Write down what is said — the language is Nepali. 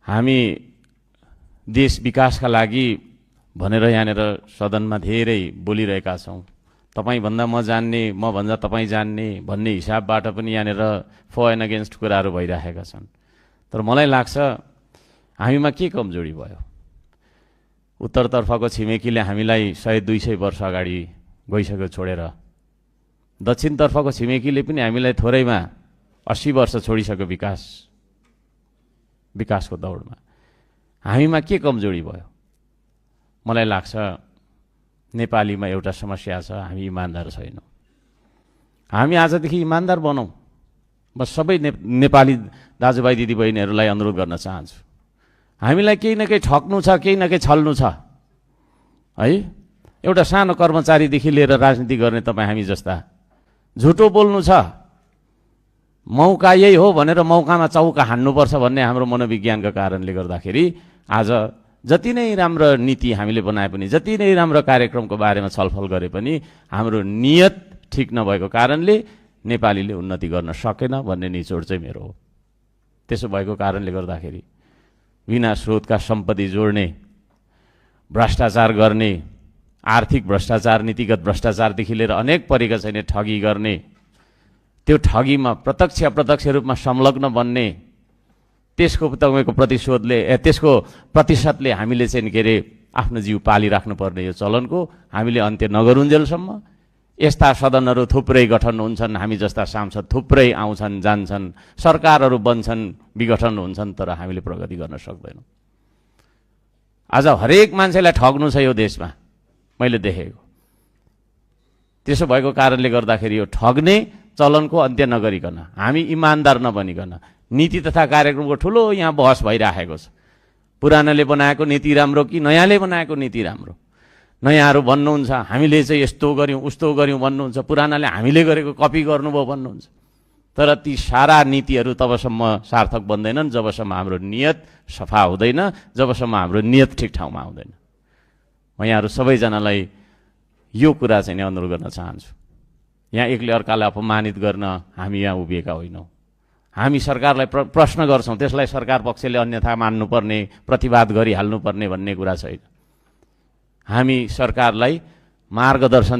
हामी देश विकासका लागि भनेर यहाँनिर सदनमा धेरै बोलिरहेका छौँ। तपाईभन्दा म जान्ने, म भन्दा तपाईँ जान्ने भन्ने हिसाबबाट पनि यहाँनिर फर एन्ड अगेन्स्ट कुराहरू भइरहेका छन्। तर मलाई लाग्छ हामीमा के कमजोरी भयो? उत्तरतर्फको छिमेकीले हामीलाई 100-200 वर्ष अगाडि गइसक्यो छोडेर, दक्षिणतर्फको छिमेकीले पनि हामीलाई थोरैमा 80 वर्ष छोडिसक्यो विकासको दौडमा। हामीमा के कमजोरी भयो? मलाई लाग्छ नेपालीमा एउटा समस्या छ, हामी इमान्दार छैनौँ। हामी आजदेखि इमान्दार बनौँ। म सबै नेपाली दाजुभाइ दिदीबहिनीहरूलाई अनुरोध गर्न चाहन्छु, हामीलाई केही न केही ठग्नु छ, केही न केही छल्नु छ है। एउटा सानो कर्मचारीदेखि लिएर राजनीति गर्ने तपाईँ हामी जस्ता झुटो बोल्नु छ, मौका यही हो भनेर मौकामा चौका हान्नुपर्छ भन्ने हाम्रो मनोविज्ञानका कारणले गर्दाखेरि आज जति नै राम्रो नीति हामीले बनाए पनि, जति नै राम्रो कार्यक्रमको बारेमा छलफल गरे पनि हाम्रो नियत ठिक नभएको कारणले नेपालीले उन्नति गर्न सकेन भन्ने निचोड चाहिँ मेरो हो। त्यसो भएको कारणले गर्दाखेरि बिना स्रोतका सम्पत्ति जोड्ने, भ्रष्टाचार गर्ने, आर्थिक भ्रष्टाचार, नीतिगत भ्रष्टाचारदेखि लिएर अनेक परेका छैन ठगी गर्ने, त्यो ठगीमा प्रत्यक्ष अप्रत्यक्ष रूपमा संलग्न बन्ने, त्यसको तपाईँको त्यसको प्रतिशतले हामीले चाहिँ के अरे आफ्नो जीव पालिराख्नुपर्ने यो चलनको हामीले अन्त्य नगरुन्जेलसम्म यस्ता सदनहरू थुप्रै गठन हुन्छन्, हामी जस्ता सांसद थुप्रै आउँछन् जान्छन्, सरकारहरू बन्छन्, विघटन हुन्छन्, तर हामीले प्रगति गर्न सक्दैनौँ। आज हरेक मान्छेलाई ठग्नु छ यो देशमा, मैले देखेको। त्यसो भएको कारणले गर्दाखेरि यो ठग्ने चलनको अन्त्य नगरिकन, हामी इमान्दार नबनिकन नीति तथा कार्यक्रमको ठुलो यहाँ बहस भइराखेको छ। पुरानाले बनाएको नीति राम्रो कि नयाँले बनाएको नीति राम्रो? नयाँहरू भन्नुहुन्छ हामीले चाहिँ यस्तो गऱ्यौँ उस्तो गऱ्यौँ भन्नुहुन्छ, पुरानाले हामीले गरेको कपी गर्नुभयो भन्नुहुन्छ। तर ती सारा नीतिहरू तबसम्म सार्थक बन्दैनन् जबसम्म हाम्रो नियत सफा हुँदैन, जबसम्म हाम्रो नियत ठिक ठाउँमा हुँदैन। म यहाँहरू सबैजनालाई यो कुरा चाहिँ अनुरोध गर्न चाहन्छु, यहाँ एकले अर्कालाई अपमानित गर्न हामी यहाँ उभिएका होइनौँ। हामी सरकारलाई प्रश्न गर्छौँ, त्यसलाई सरकार पक्षले अन्यथा मान्नुपर्ने, प्रतिवाद गरिहाल्नुपर्ने भन्ने कुरा छैन। हामी सरकारलाई मार्गदर्शन